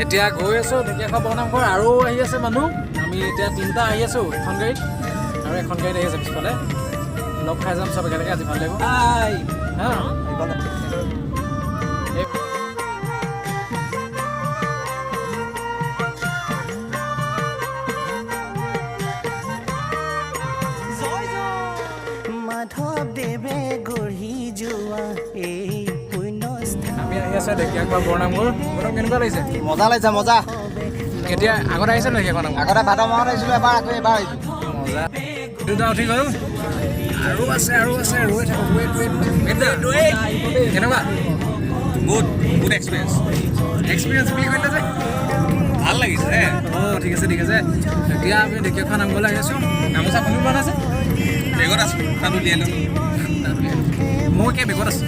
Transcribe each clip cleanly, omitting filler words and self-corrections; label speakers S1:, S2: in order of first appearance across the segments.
S1: এতিয়া গৈ আছোঁ ঢেকীয়াখোৱা বৰনামঘৰ। আৰু আহি আছে মানুহ। আমি এতিয়া তিনিটা আহি আছোঁ এখন গাড়ীত আৰু এখন গাড়ীত আহি আছে পিছফালে। লগ খাই যাম চব একেলগে, আজি ভাল লাগিব। হা।
S2: মাধৱদেৱে গঢ়ি যোৱা এই পুণ্যস্থান।
S1: আমি আহি আছোঁ ঢেকীয়াখোৱা বৰনামঘৰ। গৌতম, কেনেকুৱা লাগিছে?
S3: মজা লাগিছে, মজা।
S1: কেতিয়া আগতে আহিছে নেকি ঢেকীয়াখোৱা নামঘৰ?
S3: আগতে ভাদ মাহত আহিছিলোঁ এবাৰ, আকৌ এবাৰ আহিছোঁ।
S1: মজা। দুটা উঠি গ'ল। আৰু আছে, আৰু আছে, ৰৈ থাকক। Wait, wait, wait. কেনেকুৱা?
S4: Good, good experience.
S1: এক্সপিৰিয়েঞ্চ বুলি কৈলে যে।
S4: ভাল লাগিছে।
S1: অঁ, ঠিক আছে, ঠিক আছে। এতিয়া আমি ঢেকীয়াখোৱা নামঘৰলৈ আহি আছোঁ। গামোচা খুন্দিব পৰা আছে।
S4: বেগত আছোঁ, তাত উলিয়াই ল'ম।
S1: মই একে বেগত আছোঁ।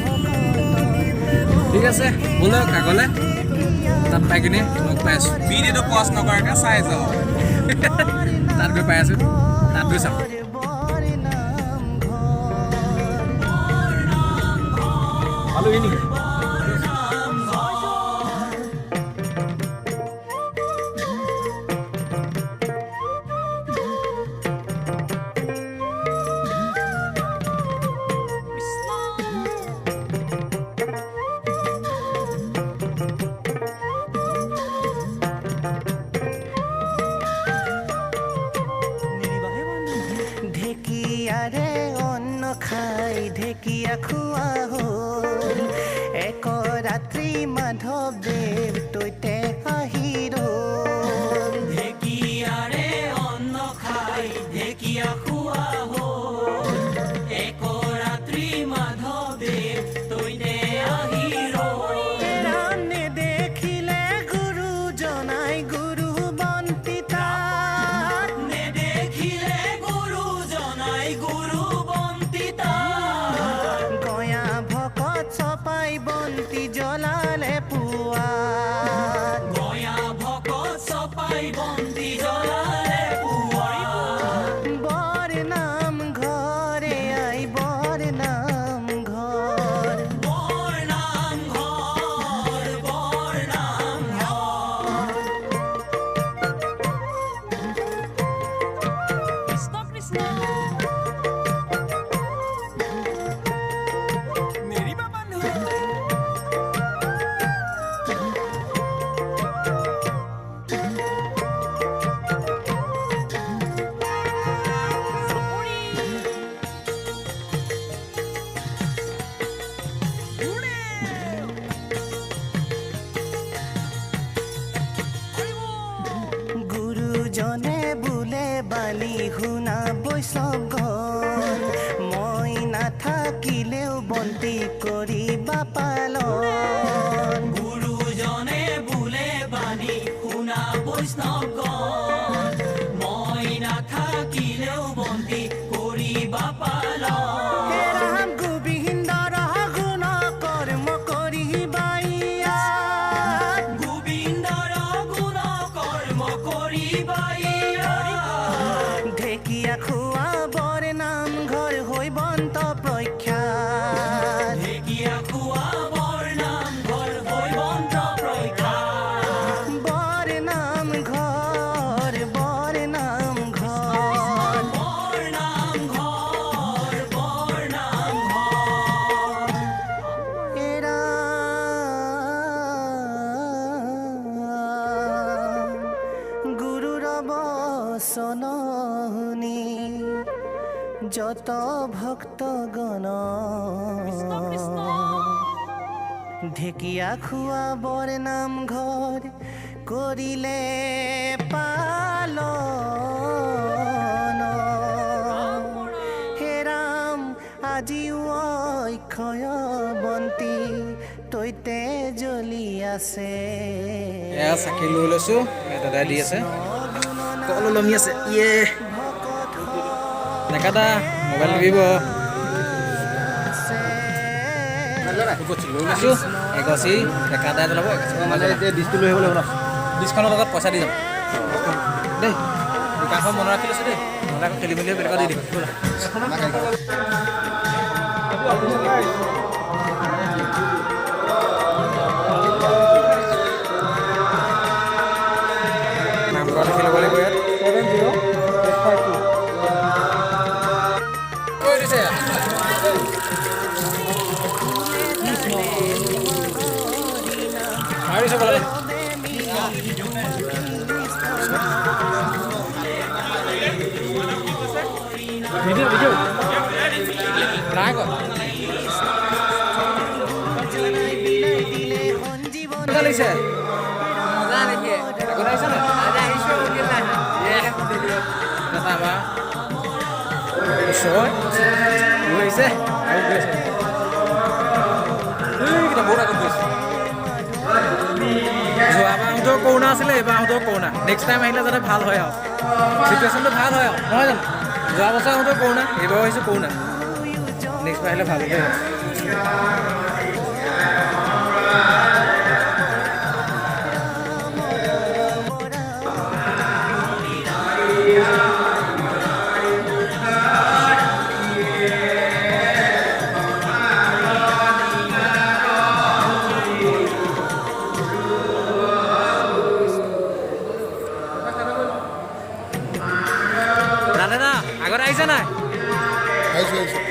S1: ঠিক আছে, ব'লক আগলৈ। তাত পাই কিনে লগ পাই আছোঁ।
S4: ভিডিঅ'টো পজ নকৰাকৈ চাই যাওঁ।
S1: তাত গৈ পাই আছোঁ, তাত গৈ চাম।
S2: বৰ নামঘৰ।
S1: পালোহি নেকি?
S2: ঢেকীয়াৰে অন্ন খাই ঢেকীয়া খোৱা হ'ল। এক ৰাত্ৰি মাধৱদেৱ তৈতে আহি ৰ'ল।
S5: ঢেকীয়াৰে অন্ন খাই ঢেকীয়া খোৱা হ'ল। এক ৰাত্ৰি মাধৱদেৱ তৈতে আহি ৰ'ল।
S2: ৰাম নেদেখিলে গুৰুজনাই গুৰু বন্তি তাত।
S5: নেদেখিলে গুৰুজনাই গুৰু বন্তি তাত।
S2: গয়া ভকত চপাই বন্তি জ্বলালে পুৱাত।
S5: গয়া ভকত চপাই বন্তি জ্বলালে পুৱাত।
S2: বৰ নাম ঘৰে আই বৰ নাম ঘৰ।
S5: বৰ নাম ঘৰ, বৰ নাম ঘৰ।
S6: কৃষ্ণ কৃষ্ণ।
S4: নেৰিবা মানুহ।
S6: চাপৰি।
S2: গুৰুজনে বোলে বাণী শুনা বৈষ্ণৱগণ, মই নাথাকিলেও বন্তি কৰিবা পালন।
S5: গুৰুজনে বোলে বাণী শুনা বৈষ্ণৱগণ, মই নাথাকিলেও বন্তি কৰিবা পালন।
S2: হে ৰাম, গোবিন্দৰ গুণ কৰ্ম কৰিবা ইয়াত।
S5: গোবিন্দৰ গুণ কৰ্ম কৰিবা ইয়াত।
S2: ঢেকীয়া খোৱা বৰ নামঘৰ হৈ বন্ত প্ৰখ্যাত।
S5: ঢেকীয়া খোৱা বৰ নামঘৰ হৈ বন্ত প্ৰখ্যাত।
S2: বৰ নামঘৰ, বৰ নামঘৰ।
S5: বৰ নামঘৰ, বৰ নামঘৰ।
S2: এৰা গুৰুৰ বচন শুনি যত ভক্তগণ,
S6: কৃষ্ণ কৃষ্ণ।
S2: ঢেকীয়া খোৱা বৰ নামঘৰ কৰিলে পালন। হে ৰাম, আজিও অক্ষয় বন্তি তৈতে জ্বলি আছে।
S1: এয়া চাকি লৈ লৈছোঁ। এই দাদাই দি আছে। কল ওলমি আছে। ইয়ে, নেকাটা, মোবাইল দিব।
S2: আছে।
S1: লৈ লৈছোঁ এগছি। ডেকা দাই জ্বলাব এগছি।
S3: মানে এতিয়া ডিছটো লৈ আহিব লাগিব ন?
S1: ডিছখনৰ লগত পইচা দি যাম দেই। দোকানখন মনত ৰাখি লৈছোঁ দেই, নহ'লে আকৌ খেলি মেলি হৈ বেলেগত দি দিম। ব'লা। ভিডিঅ' ভিডিঅ' নাই কৰা। কেনেকুৱা লাগিছে? আগতে আহিছা নাই? এটা আমাৰ ওচৰত গৈ আহিছে আৰু গৈ আছে। এইকেইটা বহুত আগত গৈছে। যোৱাবাৰ আহোঁতেও কৰোণা আছিলে, এইবাৰ আহোঁতেও কৰোণা। নেক্সট টাইম আহিলে যাতে ভাল হয় আৰু চিটুৱেশ্যনটো ভাল হয় আৰু, নহয় জানো? যোৱা বছৰ আহোঁতেও কৰোণা, এইবাৰো আহিছোঁ কৰোণা। নেক্সট বাৰ আহিলে ভাল হ'ব। দাদা আগত আহিছে নাই?
S7: আহিছোঁ আহিছোঁ।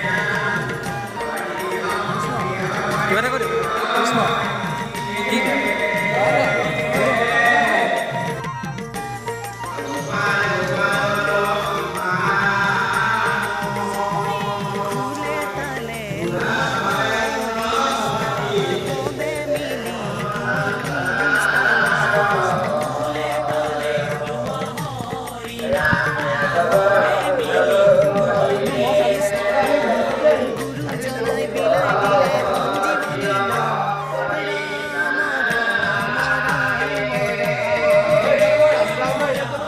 S1: কিবা এটা কৈ দিয়ক। কি
S2: খোলে তালে পদে মিলি কৃষ্ণ। গুৰুজনাই বিলাই দিলে সঞ্জীৱনী নাম, ৰাম ৰাম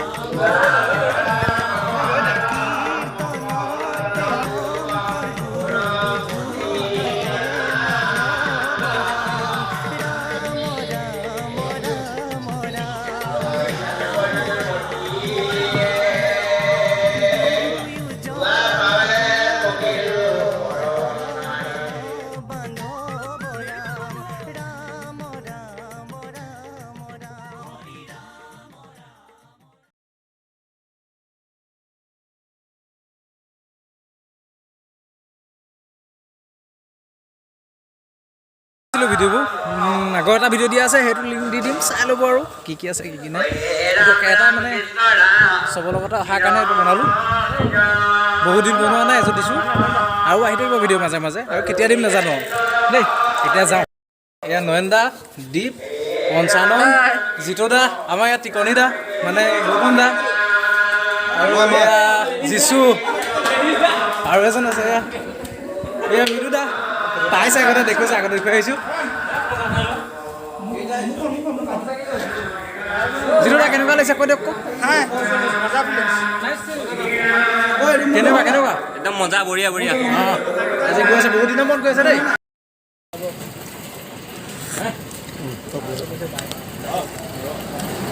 S2: ৰাম ৰাম। কীৰ্তনতে অন্তৰ ৰাম ৰাম ৰাম ৰাম। বান্ধৱ ৰাম ৰাম ৰাম ৰাম ৰাম।
S1: ভিডিঅ'বোৰ আগৰ এটা ভিডিঅ' দিয়া আছে, সেইটো লিংক দি দিম, চাই ল'ব আৰু কি কি আছে কি কি নাই। এইটো এটা মানে চবৰ লগতে অহাৰ কাৰণে এইটো বনালোঁ, বহুত দিন বনোৱা নাই, এযোৰ দিছোঁ। আৰু আহি থাকিব ভিডিঅ' মাজে মাজে, আৰু কেতিয়া দিম নাজানো আৰু দেই। এতিয়া যাওঁ। এয়া নয়ন দা, দীপ, পঞ্চানন, জিতু দা, আমাৰ ইয়াত টিকনি দা মানে গৌতম দা, আৰু এয়া যিচু, আৰু এজন আছে এয়া এয়া মৃদু দা। পাইছে আগতে দেখুৱাইছে, আগতে দেখুৱাই আহিছোঁ। জিতু দা কেনেকুৱা লাগিছে কৈ দিয়ক কওক। কেনেকুৱা কেনেকুৱা?
S4: একদম মজা, বঢ়িয়া বঢ়িয়া।
S1: অঁ, আজি গৈ আছে, বহুত দিনৰ মূৰত গৈ আছে দেই।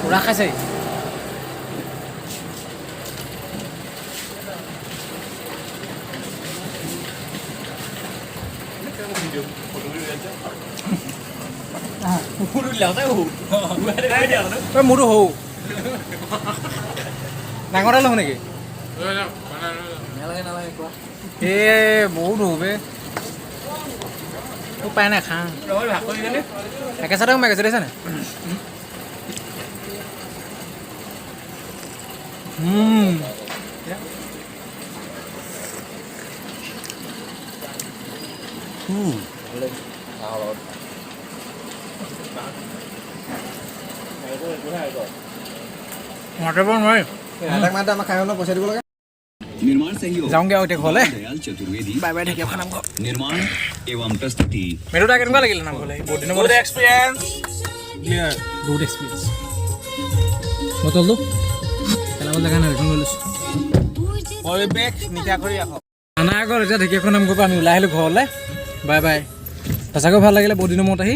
S1: পুৰা খাইছে। ঐ, মোৰতো সৰু ডাঙৰ এটা লওঁ নেকি? এ বহুত সৰু বে, উপায় নাই, খাওঁ। একে চাইডে সোমাই গৈছে, দেখিছা নাই? মাতিব নোৱাৰি।
S3: এটাক মাতে আমাক খাই হ'লে পইচা দিব লাগে।
S8: निर्माण सहयोग
S1: যাওঁগে আৰু এতিয়া ঘৰলৈ।
S8: दयाल चतुर्वेदी।
S1: বাই বাই ঢেকীয়াখোৱা নামঘৰ।
S8: निर्माण एवं प्रस्तुति।
S1: মেৰুদা, কেনেকুৱা লাগিলে নামঘৰলৈ? বহুত দিনৰ মূৰত।
S4: এক্সপিৰিয়েঞ্চ।
S1: বহুত এক্সপিৰিয়েঞ্চ। বটলটো পেলাব জেগা নাই, এখন লৈ লৈছোঁ।
S4: পৰিৱেশ নিকা কৰি ৰাখক।
S1: আনা আগত এতিয়া ঢেকীয়াখোৱা নামঘৰৰ পৰা আমি ওলাই আহিলোঁ ঘৰলৈ। Bye bye. সঁচাকৈ ভাল লাগিলে বহুত দিনৰ মূৰত আহি।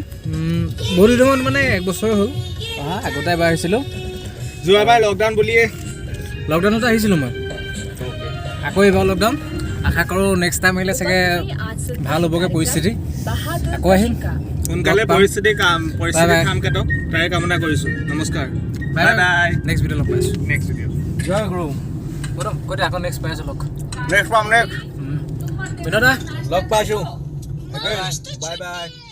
S1: বহুত দিনৰ মূৰত মানে এক বছৰ হ'ল অহা, আগতে এবাৰ আহিছিলোঁ।
S4: যোৱাবাৰ লকডাউন বুলিয়ে।
S1: লকডাউনতে আহিছিলোঁ মই, আকৌ এইবাৰ লকডাউন। আশা কৰোঁ নেক্সট টাইম আহিলে চাগে ভাল হ'বগৈ পৰিস্থিতি, আকৌ আহিম।
S4: সোনকালে
S1: লগ পাম।
S4: পৰিস্থিতি কাম পৰিস্থিতি
S1: বাই বাই।
S4: কাম কাটক, তাৰে কামনা কৰিছোঁ। নমস্কাৰ,
S1: বাই
S4: bye bye.
S1: Next video লগ পাইছোঁ।
S4: Next video'.
S1: জয় গুৰু। গৌতম কৈ দে, আকৌ নেক্সট পাই আছোঁ লগ।
S7: নেক্সট পাম, নেক্সট।
S1: বিনোদা।
S3: লগ পাইছোঁ। Bye bye.